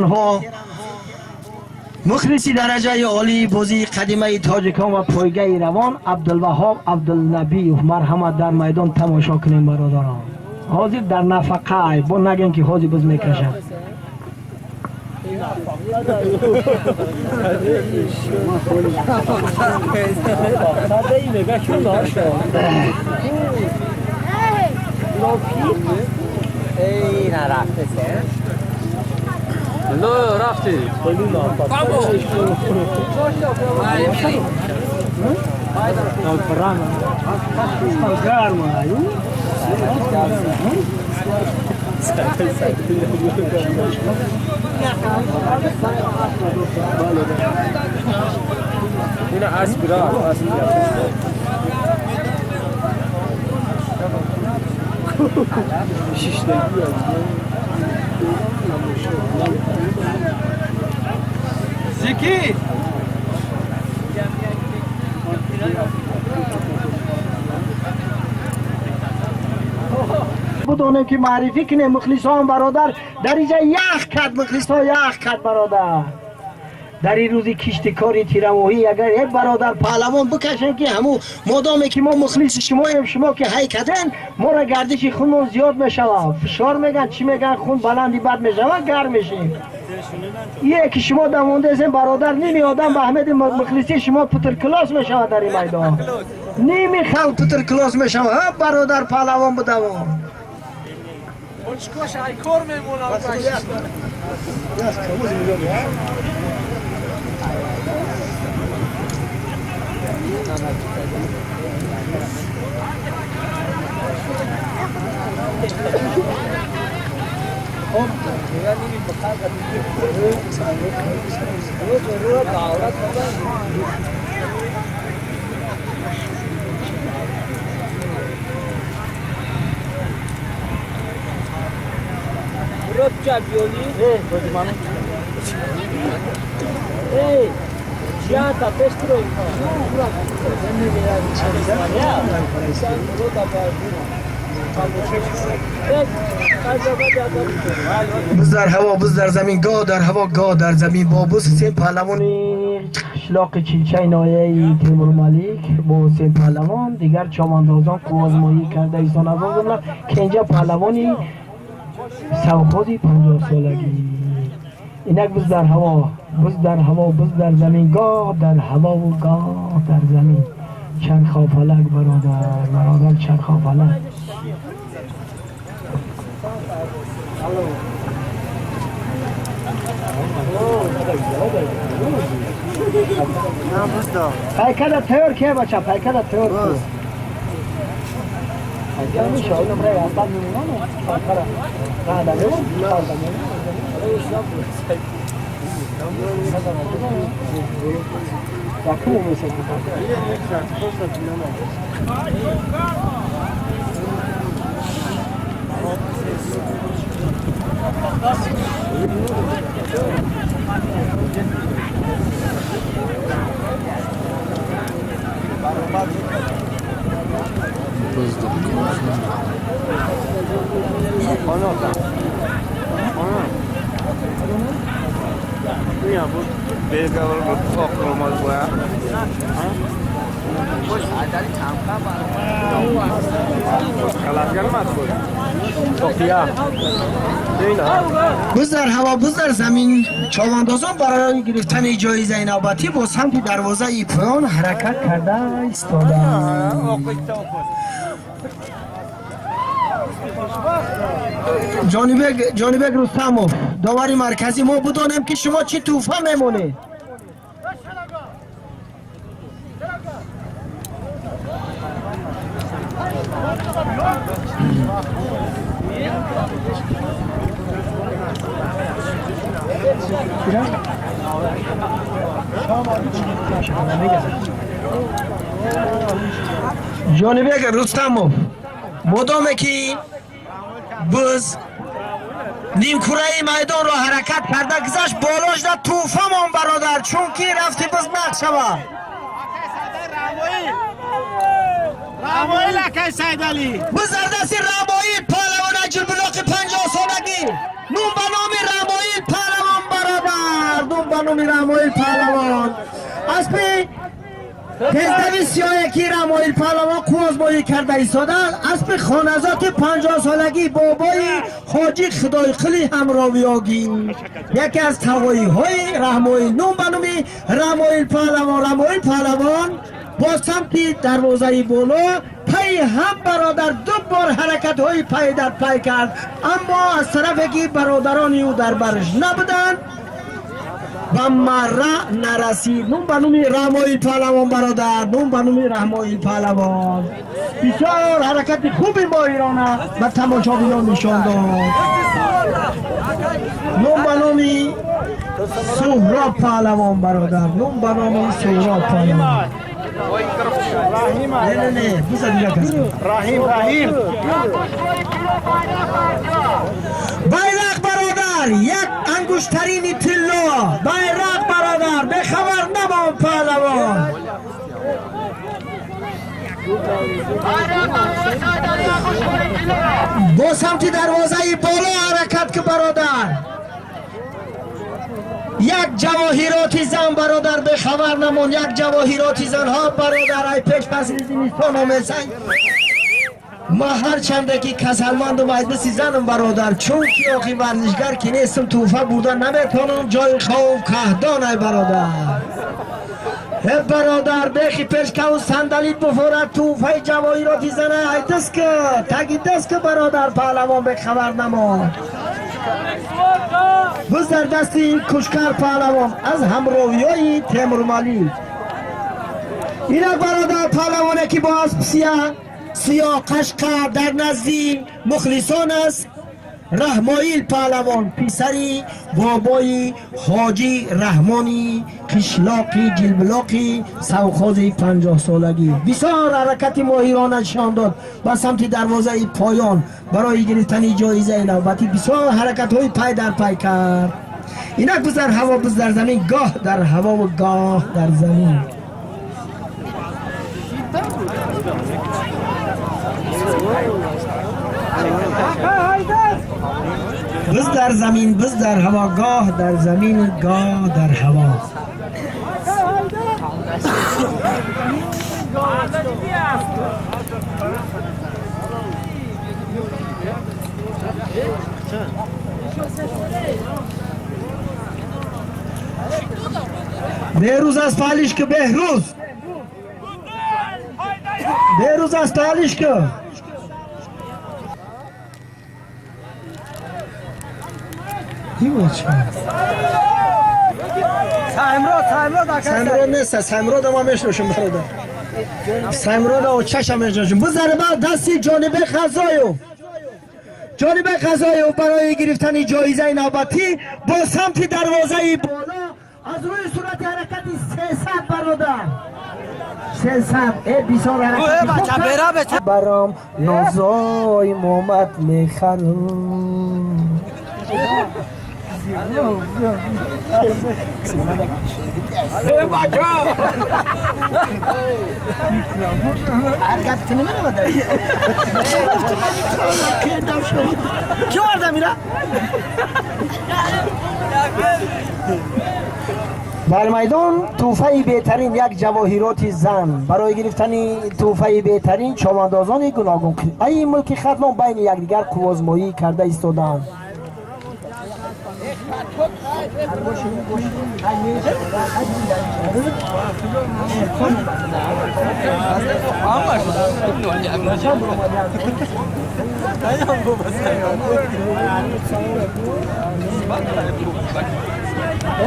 Онҳо мухлиси дараҷаи олии бозии қадимаи тоҷикон ва пойгаи равон Абдулваҳоб Абдулнабиев. Марҳамат, дар майдон тамошо кунем, бародарон. Ҳозир дар нафақа, бо нагем, ки ҳозир буз мекашад. Рафти. Ина асп рафт, асп рафт. Зики! Будонем, ки маърифӣ кунем мухлисон, бародар. Дар инҷа ях кард, мухлисҳо ях кард, бародар. Дар ин рӯзи киштикори тирамоҳӣ агар як бародар паҳлавон бикашем, ки ҳамун модоме ки мо мухлиси шумоем, шумо ки ҳай карден, моро гардиши хунмон зиёд мешавад. Фишор меган, чӣ меган, хун баланди бад мешавад, гарм мешем. Ие ки шумо дамондаесем, бародар, ними одам ба аҳмеди мухлисии шумо путрклос мешавад. Дар ин майдон ними халқ путрклос мешавад. Ҳа, бародар, паҳлавон будавон. Очкош айкор мемонад. Буз дар ҳаво, буз дар замин, гоҳ дар ҳаво, гоҳ дар замин, бо буз Ҳусен паҳлавони қишлоқи Чилчаи ноҳияи Темурмалик бо Ҳусен паҳлавон дигар чомандозон қуввозмоӣ карда исон. Аз он ҷумла Кенҷа паҳлавони совхози 50-солагӣ. Инак буз дар ҳаво, буз дар ҳаво, буз дар замин, гоҳ дар ҳавову гоҳ дар замин. Чархофалак, бародар, бародар, чархофалак. Пайкада тайёр ке, бача, пайкада тайёр ку. Пайкада меша, инам рай асал мемонам, пайкара. На, да мемон, да мемон. Якум меша. Буз дар ҳаво, буз дар замин. Човандозон барои гирифтани ҷоизаи навбатӣ бо самти дарвозаи поён ҳаракат карда истодаанд. Ҷонибек, Ҷонибек Рустамов, довари марказӣ, мо будонем, ки шумо чӣ тӯҳфа мемонед. Ҷонибек Рустамов, модоме ки буз нимкураи майдонро ҳаракат карда гузашт, болошда тӯҳфа мон, бародар, чунки рафти буз нақд шавад. Рамоил, акай Сайдалӣ. Буз дар дасти Рамоил паҳлавон, Аҷилбулоқи 50-солагӣ. Нум ба номи Рамоил паҳлавон. ба номи Раҳмоил паҳлавон. Аспи тездави сиёҳе ки Раҳмоил паҳлавон қуввозмоӣ карда истода, аспи хоназоти 50-солагии бобои ҳоҷи Худойқули ҳамровиёгӣ, яке аз тавоиҳои Раҳмоил. Ном ба номи Раҳмоил паҳлавон. Раҳмоил паҳлавон бо самти дарвозаи боло пайи ҳам, бародар, ду бор ҳаракатҳои пай дар пай кард, аммо аз тарафе ки бародарони ӯ дар барш набуданд, ба марра нарасид. Ном ба номи Раҳмоил паҳлавон, бародар, ном ба номи Раҳмоил паҳлавон. Бисёр ҳаракати хуби моҳирона ба тамошобинон нишон дод. Ном ба номи Суҳроб паҳлавон, бародар, ном ба номи Суҳроб паҳлавон. Не, не, не, биза дига кас. Раҳим, Раҳим. Байрақ, бародар, як ангуштарини тилло. Байрақ, бародар, бехабар намон паҳлавон. Бо самти дарвозаи боло ҳаракат ки, бародар, як ҷавоҳироти зан, бародар, бехабар намон. Як ҷавоҳироти занҳо, бародар, ай пеш фасли зимистон омесай. Ма ҳарчанде ки касалмандум, айдиси занам, бародар, чунки охи варзишгар ки нестам, тӯҳфа бурда наметавонам. Ҷои хов каҳдон ай, бародар. Э, бародар, бехи пешкаву сандалит буфорад. Тӯҳфаи ҷавоҳироти зана айдис ки таги даст ки, бародар, паҳлавон бехабар намон. Буз дар дасти Кушкар паҳлавон аз ҳамровиҳои Темурмалик. Инак, бародар, паҳлавоне ки бо асп сия сиёҳ қашқа дар назди мухлисон аст, Раҳмоил паҳлавон, писари бобои ҳоҷи Раҳмони қишлоқи Ҷилбилоқи савхози 50-солагӣ, бисёр ҳаракати моҳирона нишон дод ба самти дарвозаи поён барои гирифтани ҷоизаи навбатӣ. Бисёр ҳаракатҳои пай дар пай кард. Инак, буз дар ҳаво, буз дар замин, гоҳ дар ҳавову гоҳ дар замин. Буз дар замин, буз дар ҳаво, гоҳ дар замин, гоҳ дар ҳаво. Беҳрӯз, аз палиш ки, Беҳрӯз, Беҳрӯз, аз палиш ки. Саймрод, Саймрод ака. Саймрод нест, Саймрод ма мешношам, бародар. Саймрод очаша мешношам. Бизаре ба дасти Ҷонибек Ғазоев. Ҷонибек Ғазоев барои гирифтани ҷоизаи навбатӣ бо самти дарвозаи боло аз рӯи сурати ҳаракати 300, бародар. 300, э, бисёр ҳаракати баром нозои момад мехарам. Ҳаракат намеравад. Ки оварда мира? Бар майдон тӯҳфаи беҳтарин, як ҷавоҳироти зан. Барои гирифтани тӯҳфаи беҳтарин човандозони гуногун қитъаи мулки Хатлон байни якдигар қуввозмоӣ карда истодаанд.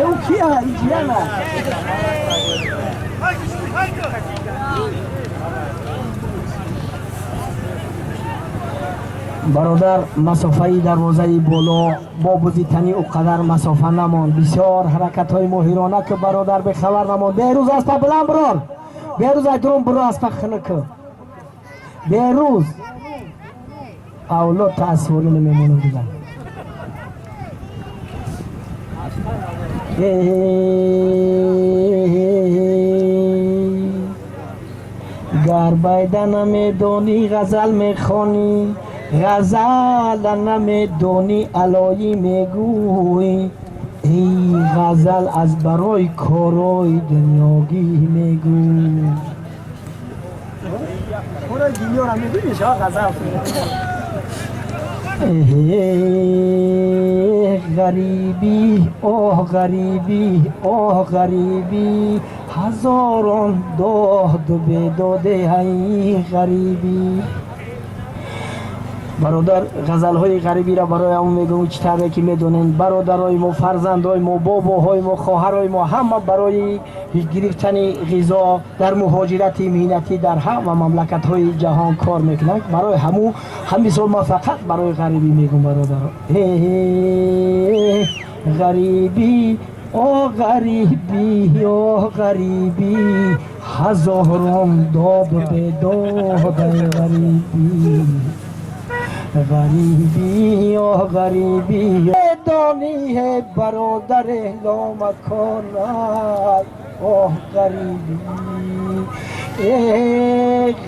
Ӯ кия иҷияна? Бародар, масофаи дарвозаи боло бо бузитанӣ ӯ қадар масофа намонд. Бисёр ҳаракатҳои моҳирона ки, бародар, бехабар намонд. Беҳрӯз, аспа баланд бирор. Беҳрӯз, ай дурун биро, аспа хунук. Беҳрӯз, авлод таассуворӣ намемонад дигар. Гар байда намедонӣ, ғазал мехонӣ, ғазала намедонӣ, алоӣ мегӯӣ. Ин ғазал аз барои корҳои дунёгӣ мегӯ. Кораи дунёро мебинӣ, шава ғазал. Ғарибӣ, оҳ ғарибӣ, оҳ ғарибӣ, ҳазорон доду бедоде ҳай ғарибӣ. Бародар, ғазалҳои ғарибиро барои ҳамон мегӯм, чӣ тавре ки медонем, бародарои мо, фарзандои мо, бобоҳои мо, хоҳарои мо ҳама барои гирифтани ғизо дар муҳоҷирати меҳнатӣ дар ҳама мамлакатҳои ҷаҳон кор мекунанд. Барои ҳамун ҳамин сол ман фақат барои ғарибӣ мегӯм, бародаро. Ғарибӣ, о ғарибӣ, о ғарибӣ, ҳазорон доду бедодай ғарибӣ. Ғарибӣ, о ғарибӣ, донӣ бародаре ломаконай, оҳ ғарибӣ. Э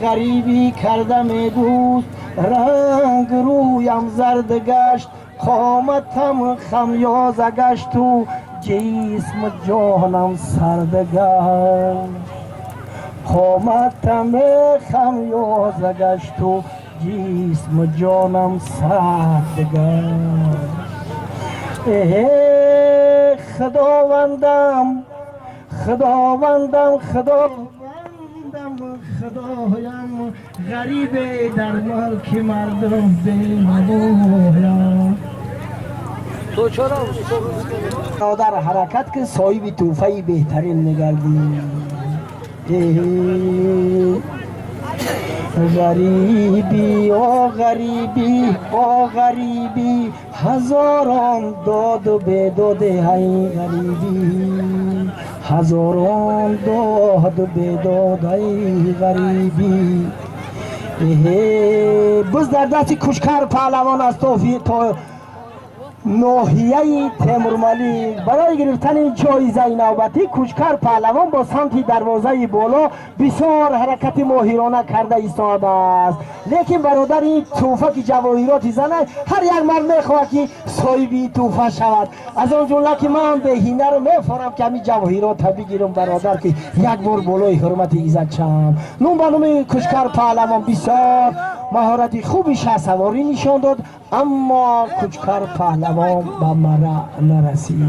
ғарибӣ карда мегӯст, ранг рӯям зард гашт, қоматам хамёза гашту ҷисм ҷонам сард гашт, қоматам хамёза гашту ҷисм ҷонам сард гашт. Э худовандам, худовандам, худовандам, худоям, ғарибе дар мулки мардум бенавоям. Бародар, ҳаракат ки соҳиби тӯҳфаи беҳтарин мегардӣ. Ғарибӣ, о ғарибӣ, о ғарибӣ, ҳазорон доду бедоде ҳай ғарибӣ, ҳазорон доду бедод ай ғарибӣ. Буз дар дасти Кушкар паҳлавон аст то ноҳияи Темурмалик. Барои гирифтани ҷоизаи навбатӣ Кучкар паҳлавон бо самти дарвозаи боло бисёр ҳаракати моҳирона карда истодааст. Лекин бародар, ин тӯҳфа ки ҷавоҳироти зана, ҳар як мард мехоҳад ки соҳиби ин тӯҳфа шавад. Аз он ҷумла ки ман беҳинаро мефорам ки ҳамин ҷавоҳирота бигирам, бародар, ки як бор болои ҳурмати иззат шавам. Нум ба номи Кушкар паҳлавон бисёр маҳорати хуби шаҳсаворӣ нишон дод, аммо Кучкар паҳлавон ба мара нарасид.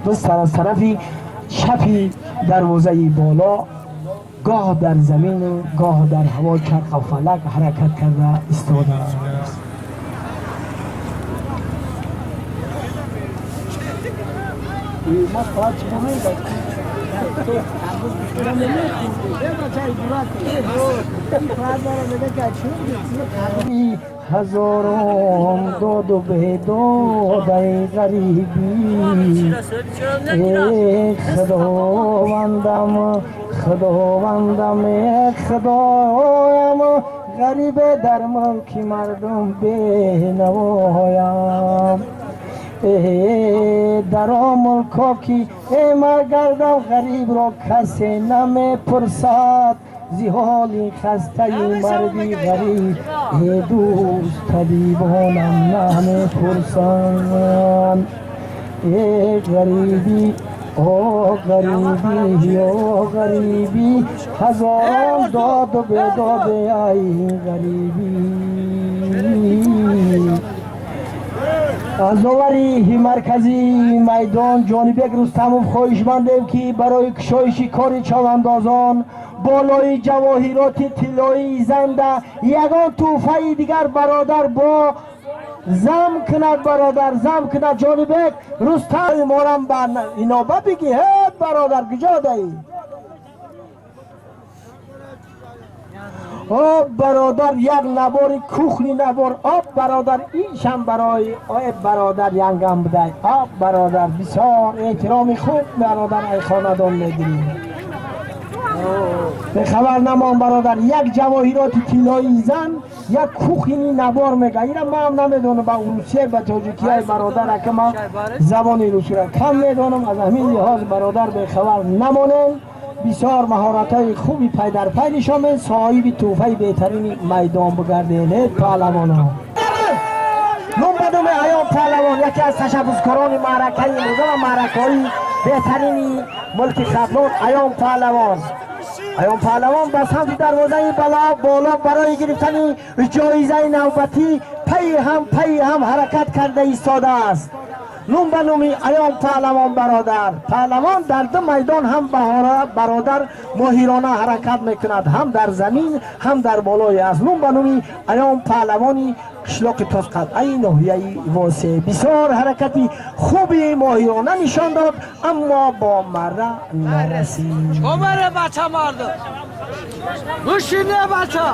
Боз аз тарафи чапи дарвозаи боло гоҳ дар замину гоҳ дар ҳаво чарху фалак ҳаракат карда истодааст. Ҳазорон доду бедодай ғарибӣ. Э худовандам, худовандам, э худоям, ғарибе дар мулки мардум бенавоям. Э дар он мулко ки э магардам, ғарибро касе намепурсад зи ҳоли хастаи марди ғариб. Э дӯст, табибонам намепурсанд. Э ғарибӣ, о ғарибӣ, о ғарибӣ, ҳазорон доду бедоде ай ғарибӣ. Аз довари марказии майдон Ҷонибек Рустамов хоҳишмандем, ки барои кушоиши кори чавандозон болои ҷавоҳироти тиллоии занда ягон тӯҳфаи дигар, бародар, бо зам кунад, бародар, зам кунад. Ҷонибек Рустам, морам ба иноба бигӣ. Ҳе бародар, куҷо даӣ? Об бародар, як набори кухни набор. Об бародар, ишам барои ой бародар янгам будай. Об бародар, бисёр эҳтироми хуб, бародар, ай хонадон мегирем. Бехабар намон, бародар. Як ҷавоҳироти тиллоии зан, як кухни набор мега. Ира ман намедонам ба русия, ба тоҷикияи, бародар, ака ман забони русиро кам медонам. Аз ҳамин лиҳоз, бародар, бехабар намонем. Бисёр маҳоратҳои хуби пайдарпай нишон медиҳед, соҳиби тӯҳфаи беҳтарини майдон бигардед, паҳлавонон. Ном ба номи Аён Паҳлавон, яке аз ташаббускорони маъракаи имрӯза ва маъракаҳои беҳтарини мулки Хатлон. Аён Паҳлавон, Аён Паҳлавон ба самти дарвозаи боло барои гирифтани ҷоизаи навбатӣ пайи ҳам ҳаракат карда истодааст. Ном ба номи Аён Паҳлавон, бародар. Паҳлавон дар ду майдон ҳам бародар моҳирона ҳаракат мекунад, ҳам дар замин, ҳам дар болои аст. Ном ба номи Аён Паҳлавони қишлоқи Тозқалъаи ноҳияи Восе бисёр ҳаракати хуби моҳирона нишон дод, аммо бо марра нарасид. Омаре бача мардум. Гӯшине бача.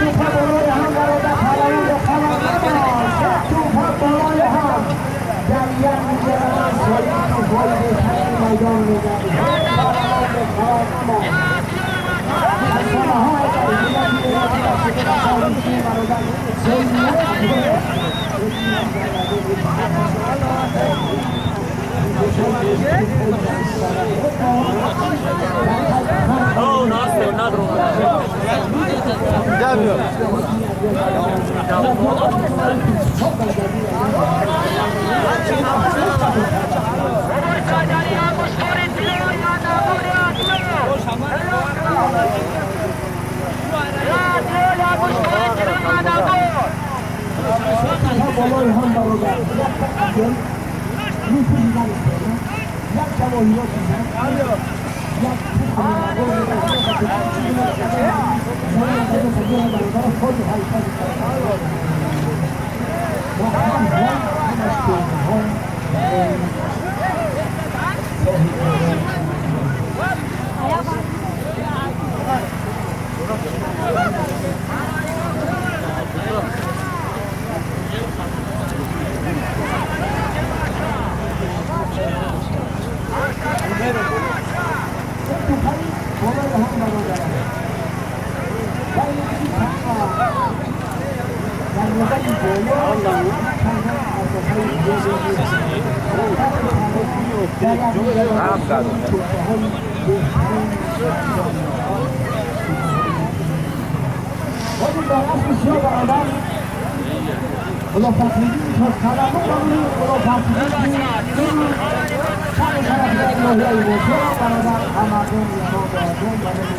Тӯфа болои ҳам, бародар, паҳлавон ба паҳлавон намонд. Тӯфа болои ҳам дар як муҷаррад соҳиби тӯфаи беҳтарини майдон мегардид. Паҳлавон ба қарор намонд. Афсонаҳо агар ҳиммати эронӣ дар шукура таърихи бародар соҳиби болои ҳам, бародар, мепӯшидан, як ҷавоҳирот, як болои ҳам, бародар, дарвозаи боло чандон масофаи зиёде нест. Дар як тӯҳфаҳои беҳтарин ҳозир дар асли сиёҳ, бародар, Муллофахриддин Тозқалъа, Муллофахриддин чанд тарафи ноҳияи Восеъ, бародар, ҳамардон нишон додем барои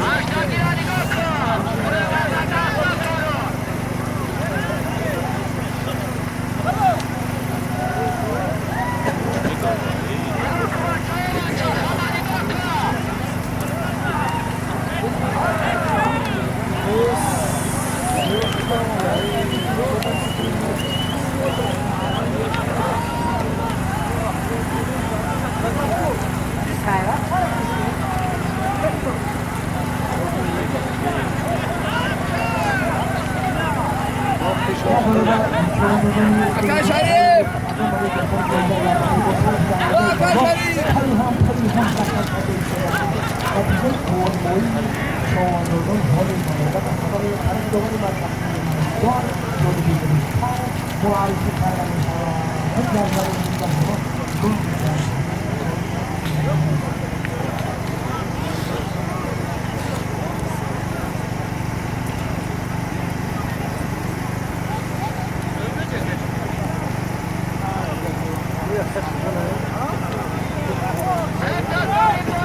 Акай Шариф! Акай Шариф!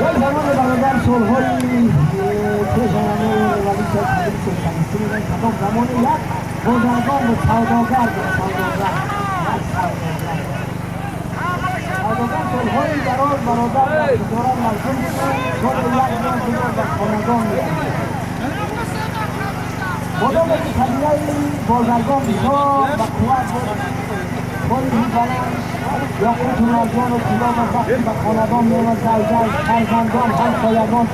Як замоне, бародар, солҳои пеш вали соли кадом замоне як бозаргон буд, савдогар буд, савдогар, як савдогар. Савдогар солҳои дароз, бародар, дар тиҷорат машғул буд. Соли як миён динор ба хонадон меомад. مدام که طبیعه بازرگان بسیار و قوت بود، باری بلند یاقوت و مرجان و طلا و وقتی به خاندان میآمد، زوجه، فرزندان، همسایگان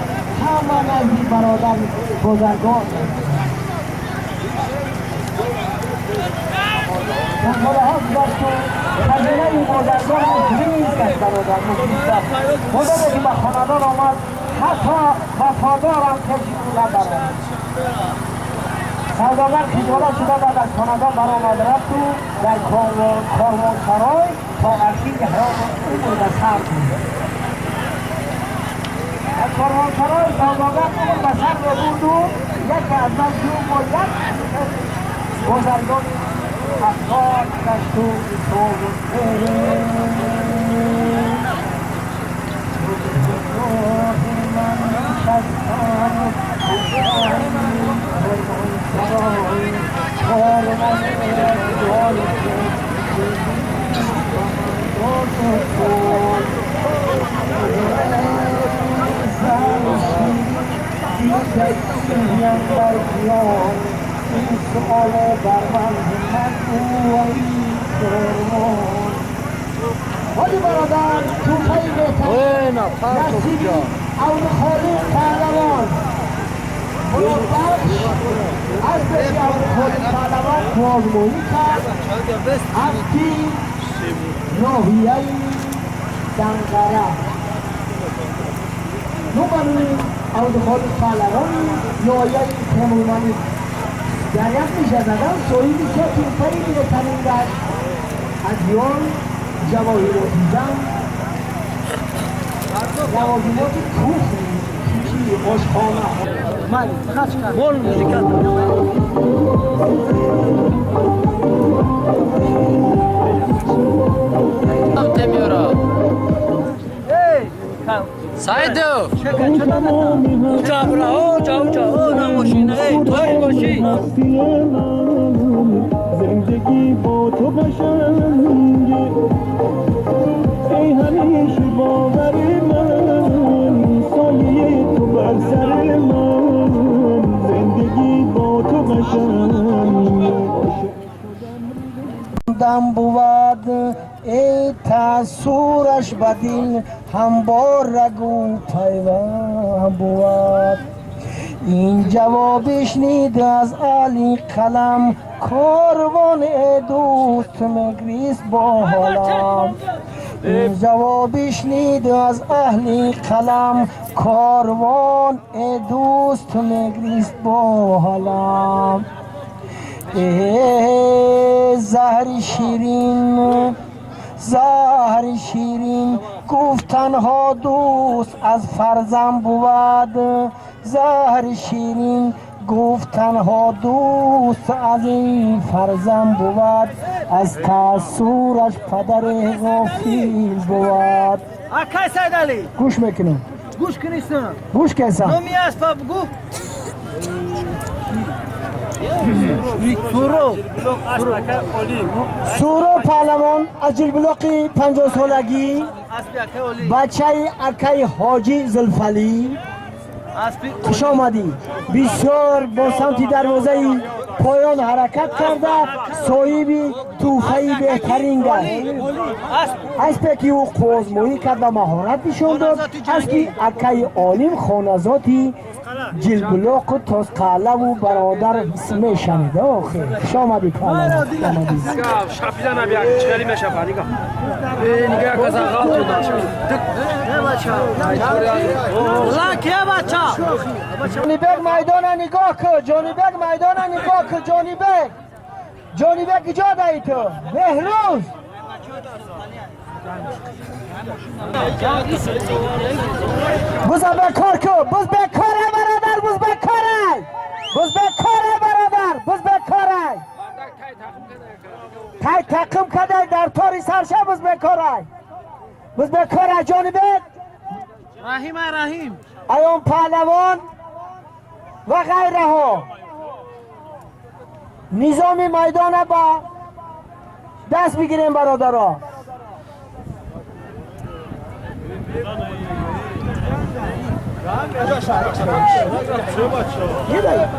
همه نزدیک برادر بازرگان. در سالها گذشت و خزینه بازرگان مفلس گشت. برادر مفلس گشت. مدام که به خاندان آمد، حتی وفادارم کسی او نبرد. سوداگر خجالت شده بعد از خاندان برآمد، رفت و در کاروانسرای تا اخیر حیات عمر به سر برد. در کاروانسرای سوداگر عمر به سر برد و یکی از من 2 ماه یک بازرگان افکار گشت و من نشستم این سؤال بر من ولی برادر توفه بهتر نصیبی اول پهلوان خدابخش از بسی اول پهلوان بازمایی کرد افتی ناحیه دنقره نوبرو اول پهلوان ناحیه تیمورمانی در یک میشه زدن صاحبی سه توفه بهترین گشت از یان جواهرات دیدن لوازمات کوخ چی آشخانه. Мол музыкант. Saidov. Uça bura, uça uça, o na maşina, ey, toy maşin. زندگی با تو قشنگه ای همیشه باور من، سایه تو بر سر من، زندگی با تو قشنگه. دم بود ای تأثیرش به دل هم با رگ و پیوند بود. این جواب شنید از علی قلم، کاروان دوست مگریست با حالم. این جواب شنید از اهل قلم، کاروان دوست مگریست با حالم. ای زهر شیرین، زهر شیرین گفت تنها دوست از فرزند بود. زهر شیرین گفت تنها دوست از این فرزند بود، از تأثیرش پدر غافل بود. Акай Сайдали, گوش میکنم. гӯш кунистан. گوش کسم. Номи аспа бугӯ. Суро. سورو پهلوان از جلبلاقی 50 سالگی، Аспи акай Оли. بچه اکای حاجی زلفلی. Аспи خوش آمدی. بسیار با سمت دروازه پایان حرکت کرده، صاحب توفه بهترین گشت. Асп. اسبی که او قوازمایی کرد و مهارت نشان داد، اسبی اکای عالم خانزاتی جلبلاق و تازقله و برادر میشنید. آخه خوش آمدی پهلوان، خوش آمدی. Шапидан як чиқали мешава нига. Нига каза ғалт додам. Ulan кия бача? جانیبک میدان نگاه کن، جانیبک میدان نگاه کن. جانیبک، جانیبک کجا دایی تو بهروز؟ بز به کار کن، بز به کار برادر، بز به کار، بز به کار برادر، بز به کار. تای تقم کده در تاری سرشه. بز به کار، بز به کار جانیبک. Rahim Rahim. ایام پهلوان و غیره ها نظام میدان با دست بگیریم برادرها.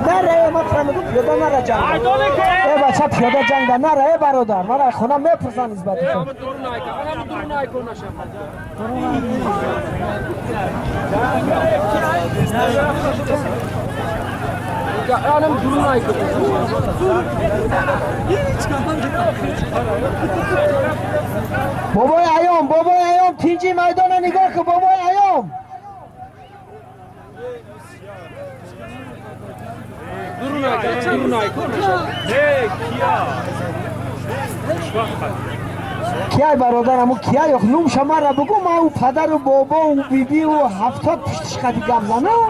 Нара, ма фаҳмидум, пиёда нара ҷанг. Э бача, пиёда ҷанг нара, э бародар. Мара хона мепурсан нисбати ту. Бобои аём, бобои аём, тинҷи майдона нигоҳ кун, бобои аём. Кияй бародар, аму кияй ох нумша мара бугу, ма ӯ падару бобо ӯ биби ӯ 70 пуштиш қади гап занам.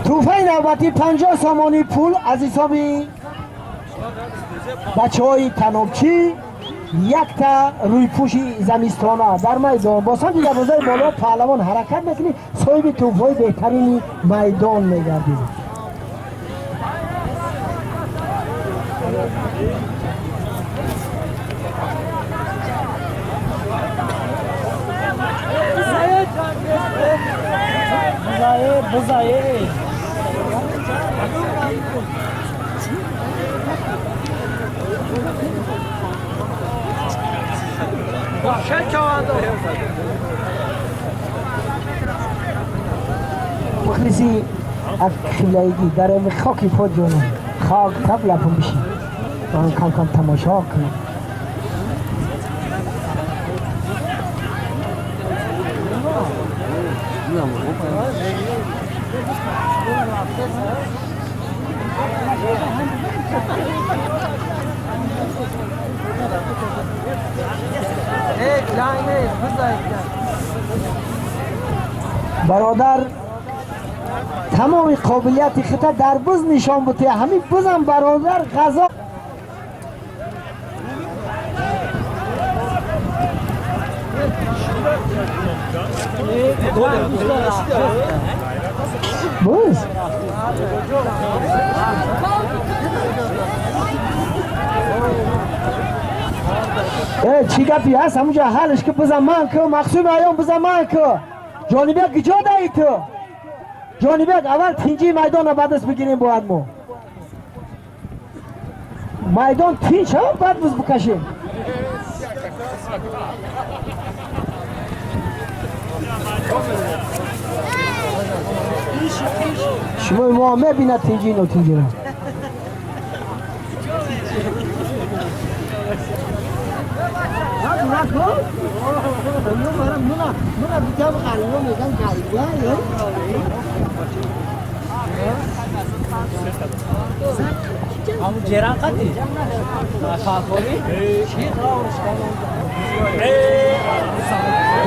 Тӯҳфаи навбатӣ 50 сомонӣ пул аз ҳисоби бачаҳои танобчӣ, якта рӯйпӯши замистона дар майдон. Бо самти дарвозаи боло паҳлавон ҳаракат мекунӣ, соҳиби тӯҳфаҳои беҳтарини майдон мегардӣ. Мухлиси қиблаигӣ дар хоки худ ҷонам хок таб лапум бишӣ, ман кам кам тамошо кунам. Бародар, тамоми қобилияти худро дар буз нишон бутия. Ҳамин бузам бародар ғазо. Буз чӣ гапи ҳаст ҳамунҷа ҳалш ки бузам ман ку, мақсуми аём бузам ман ку. Ҷонибек куҷо даи ту? Ҷонибек, аввал тинҷии майдонро ба даст бигирем, бояд мо майдон тинҷ шавад, баъд буз бикашем. Шумо мо мебинад тинҷи нотинҷиро.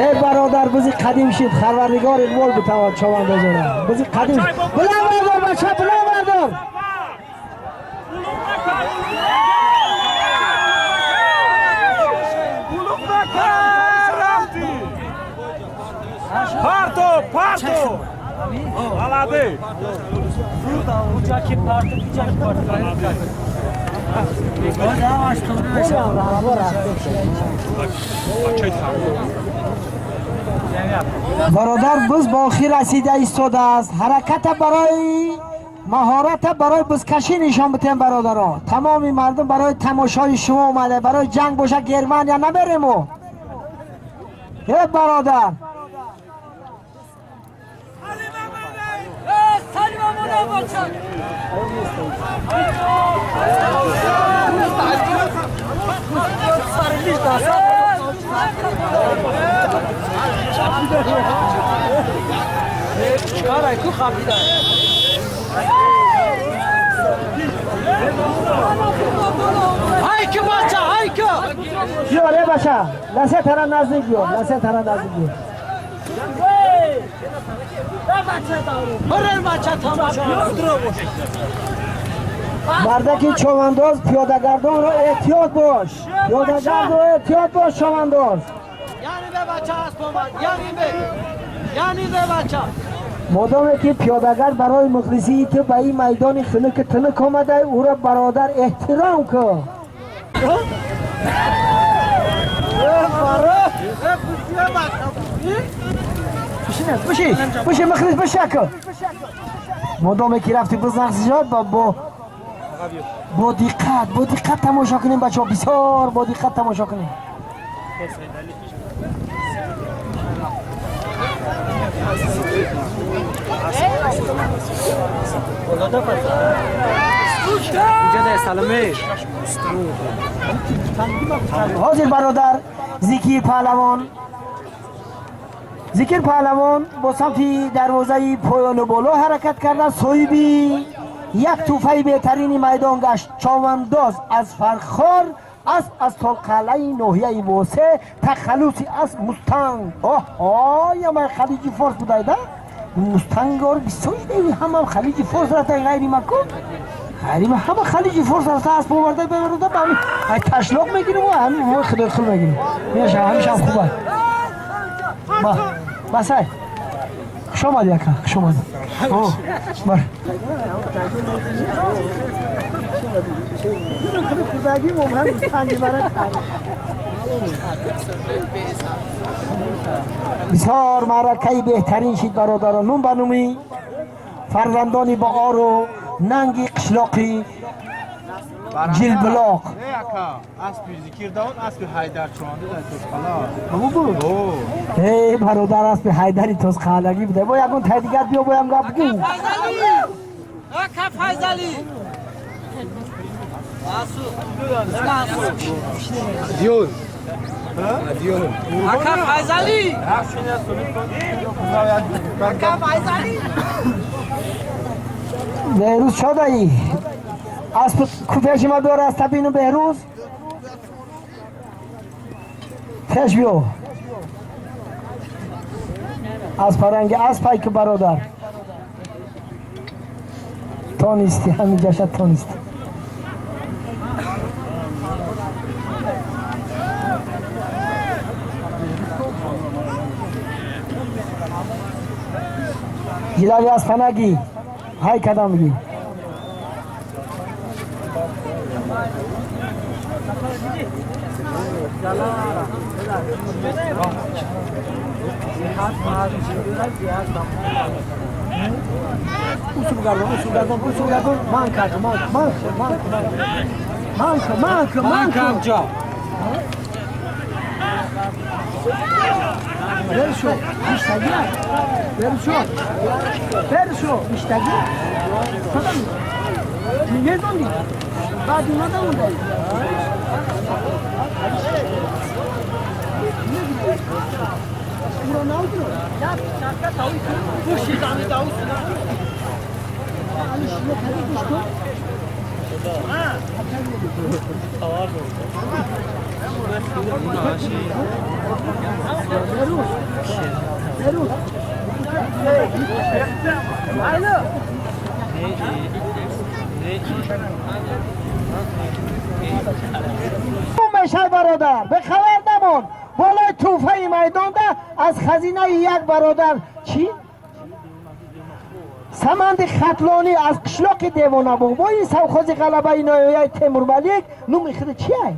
Эй бародар, бузи қадим шид, харвардигор иқбол битавон чавандозона. Бузи қадим. Билан бардор бача, билан бардор. Parto, parto! Alabi! Бародар, буз ба охир расида истодааст. Ҳараката барои маҳората барои бузкашӣ нишон битем бародаро. Тамоми мардум барои тамошои шумо омада, барои ҷанг боша Германия наберему. Э бародар, Биёр, э баша, ласе тара наздик биёр, ласе тара наздик биёр. Мардаки човандоз, пиёдагардонро эҳтиёт бош, пиёдагардро эҳтиёт бош, човандоз. Яъне бе бача аст омад, яъне бе, яъне бе бача. Модоме ки пиёдагар барои мухлисии ту ба ин майдони хунуки тунук омада, ӯро бародар эҳтиром кун. Бишин, бишин, мухлис бишака. Модоме ки рафти бизнақсишод бо диққат, бо диққат тамошо кунем, бачаҳо, бисёр бо диққат тамошо кунем. Ҳозир бародар Зикир паҳлавон, Зикир паҳлавон бо самти дарвозаи поёну боло ҳаракат карда, соҳиби як тӯҳфаи беҳтарини майдон гашт. Човандоз аз Фархор, асп аз Толқалъаи ноҳияи Восе, тахаллуси асп Мустанг. Оҳ, ямай Халиҷи Форс будайда? Мустангор бисёр ҳама Халиҷи Форс рафта, ғайри макон. Ғайри ҳама Халиҷи Форс рафта, асп оварда беварда, ба ҳамин ташлоқ мегирим ва ҳамин вой худои хул мегирим. Меша ҳамишам хуб аст. Ба, басай. Хуш омадӣ ака, хуш омадӣ. О, бар. Бисёр маъракаи беҳтарин шид, бародарон. Нум ба нуми фарзандони баору нанги қишлоқи Ҷилбилоқ. Эй бародар, аспи Ҳайдари Тозқаҳалагӣ буда. Бо ягон тай дигар биё, боям гап гӯ. Ака Файзали! Ака Файзали! Беҳрӯз чодаӣ? Асп ку пеши ма биёр, аз табину Беҳрӯз. Пеш биё. Аз паранги аспай ки бародар. Тонисти, ҳамин ҷаша тонисти. Ҷилави аспанагӣ ҳай кадам бигӣ. Усул гардон, усул гардон, усул гардон. Ман кардам, ман, ман, ман, ман, ман, ман, ман. ҷо. Бершо, иштагӣ. Бершо. Бершо, иштагӣ. Кадам? Медонӣ? Баъд надавондай. Мешай бародар, бехабар намон. Болои тӯҳфаи майдонда аз хазинаи як бародар чӣ? Саманди Хатлонӣ аз қишлоқи Девонабобои совхози ғалабаи ноҳияи Темурмалик. Нуми худ чиай?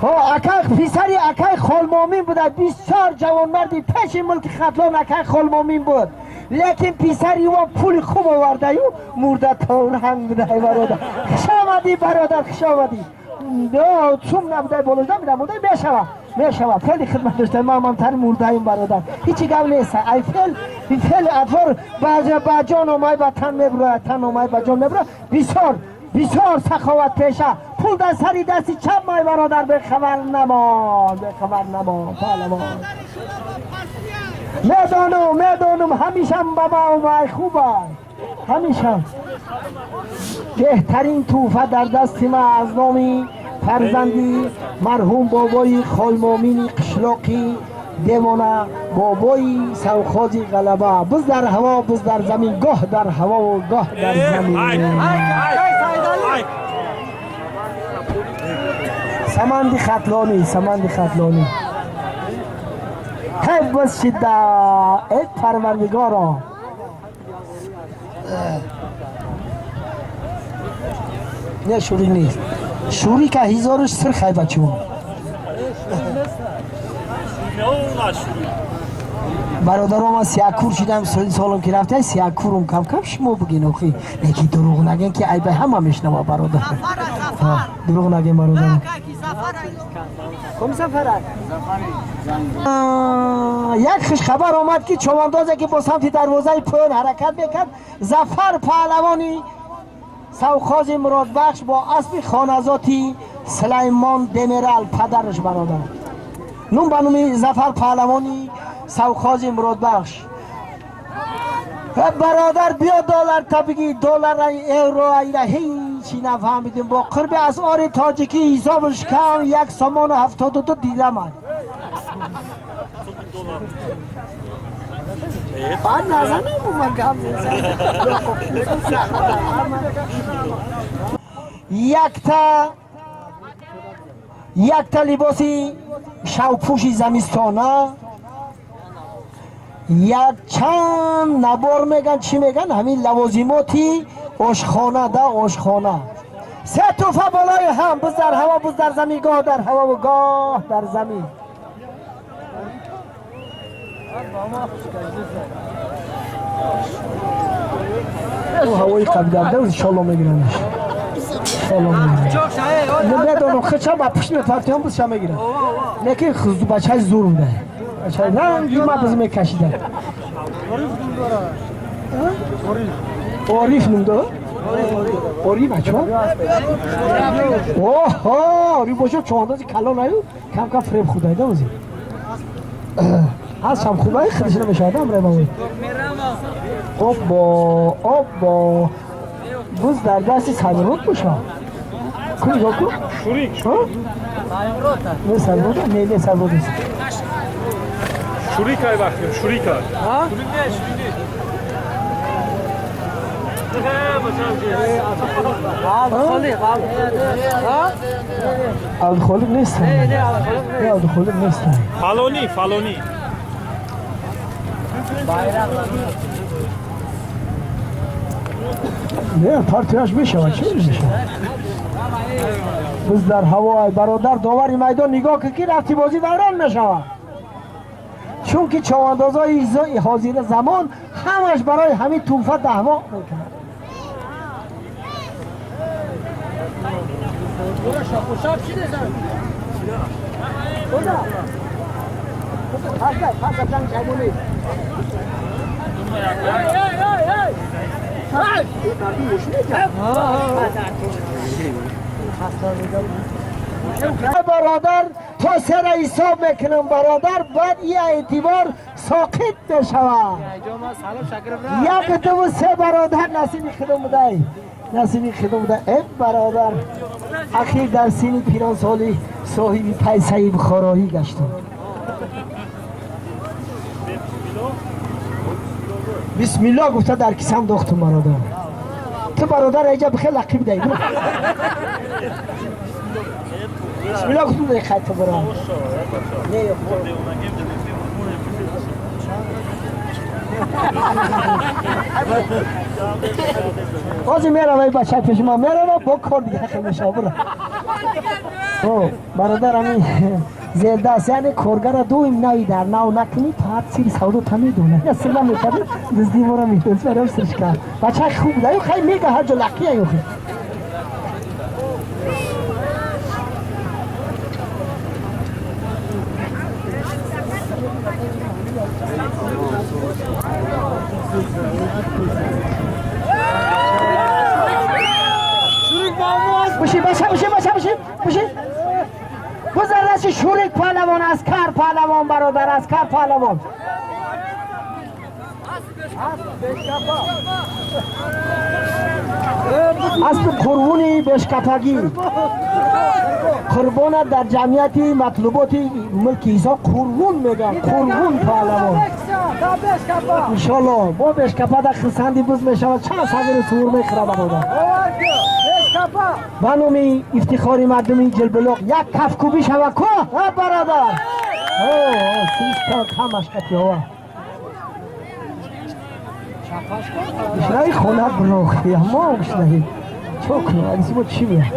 Ҳо, акай писари акай Холмомин буда, бисёр ҷавонмарди пеши мулки Хатлон акай Холмомин буд. Лекин писари ӯ пули хуб овардаю мурда торанг будай бародар. Хуш омадӣ бародар, хуш омадӣ. Цум набудай болоҷа мирамудай мешава. Мешава. Хеле хидмат дошта, ман мамтари мурдаим бародар. Ҳичи гап нест. Ай фел, фел атвор ба ҷон омай ба тан мебурояд, тан омай ба ҷон мебурояд. Бисёр бисёр саховат пеша. Пул дар сари дасти чап май бародар, бехабар намон, бехабар намон, паҳлавон. Медонам, медонам, ҳамишам ба ма омай хуб аст. Ҳамишам. Беҳтарин тӯҳфа дар дасти ма аз номи фарзанди марҳум бобои Холмомини қишлоқи Девона бобои совхози ғалаба. Биз дар ҳаво, биз дар замин, гоҳ дар ҳавову гоҳ дар замин. Саманди Хатлонӣ, Саманди Хатлонӣ. Эй боз шида, эй парвардигоро. Не шурик нест. Шурика ҳизораш сирхай бачаҳо. Бародаро ман сиякур шидам, солом ки рафта сиякурум кам-кам шумо бигин охи. Неки дурӯғ нагин ки айбай ҳама мешнава бародар. Дурӯғ нагин бародар. Ком сафарак? Як хушхабар омад ки човандозе ки бо самти дарвозаи поён ҳаракат мекард, Зафар паҳлавони савхози Муродбахш бо аспи хоназоти Сулаймон Демирал падараш бародар. Нум ба номи Зафар паҳлавони савхози Муродбахш. Бародар биё доллар та бигӣ, доллар евро ира ҳечи нафаҳмидим. Бо қурби асъори тоҷикӣ ҳисобаш кам 1 сомону 72 дирам аст. Баъд назанам ман гап мезанам. Якта либоси шавпӯши замистона, як чанд набор меган, чӣ меган, ҳамин лавозимоти ошхона да ошхона. Се туҳфа болои ҳам, буз дар ҳаво, буз дар замин, гоҳ дар ҳаво ва гоҳ дар замин. Ҳавои қабидарда иншолло мегирамш. Иншолло мегирам. Намедонам хича ба пушт мепартиям, бузша мегирам. Лекин бачаи зур буда. На, ма буз мекашидам. Ориф ном дора? Ориф бача? Оҳо, ориф бошад чоҳандози калон аю, кам-кам фиреб худайда ози. Аз шам хубай худаш намешавад амре мавой. Обо, обо. Буз дар дасти Саймурод бошад. Ку нигоҳ кун. Шурик. Не Саймурод, не, не Саймурод нест. Шурик ай вақтим, шурик ай. Шурик не, шурик не. Абдухолиқ нест. Не, Абдухолиқ нест. Фалони, фалони. Не, партияш мешавад, чӣ мешавад? Буз дар ҳаво ай бародар, довари майдон нигоҳ кун ки рафти бозӣ вайрон мешавад. Чунки човандозои ҳозира замон ҳамаш барои ҳамин туҳфа даъво мекунад. Бародар то сера ҳисоб мекунам бародар, баъд ия эътибор соқит мешавад. Як дуву се бародар насиби худо будай, насиби худо будай. Э бародар, ахир дар синни пиронсолӣ соҳиби пайсаи бухороӣ гаштам. Бисмиллоҳ гуфта дар кисам дохтум бародар. Ту бародар эҷа бихел лақиб дай. Бисмиллоҳ гуфтум дай хай ту бара. Не ё. Ҳозир мерава бача пеши ман мерава бо кор дига хел мешава бура. О бародар ҳамин зердаст, яъне коргара дуим нави дар нав накунӣ, паат сири савдо та медонад. Я сир намекард, дизди мора медонад, барам сирш кард. Бача хуб буда, ю хай мега ҳар ҷо лақия ю хай. بشی بچه بشی بچه بشی بشی. بزرش شورک پهلوان، اسکر پهلوان برادر، اسکر پهلوان. اسب قربونی بشکپگی قربان در جمعیت مطلوبات ملک عیسی قربون میگن، قربون پهلوان. انشالله با بشکپا در خرسندی بز میشود، چند سوار سور میخوره برادر. ба номи ифтихори мардуми Ҷилбулоқ як кафкӯбӣ шава ко бародар. Систак ҳамаш қатиҳова. Гушнаи хона бурохи, ҳамо гушнаи. Чо кунам, алиси мо чӣ меяд?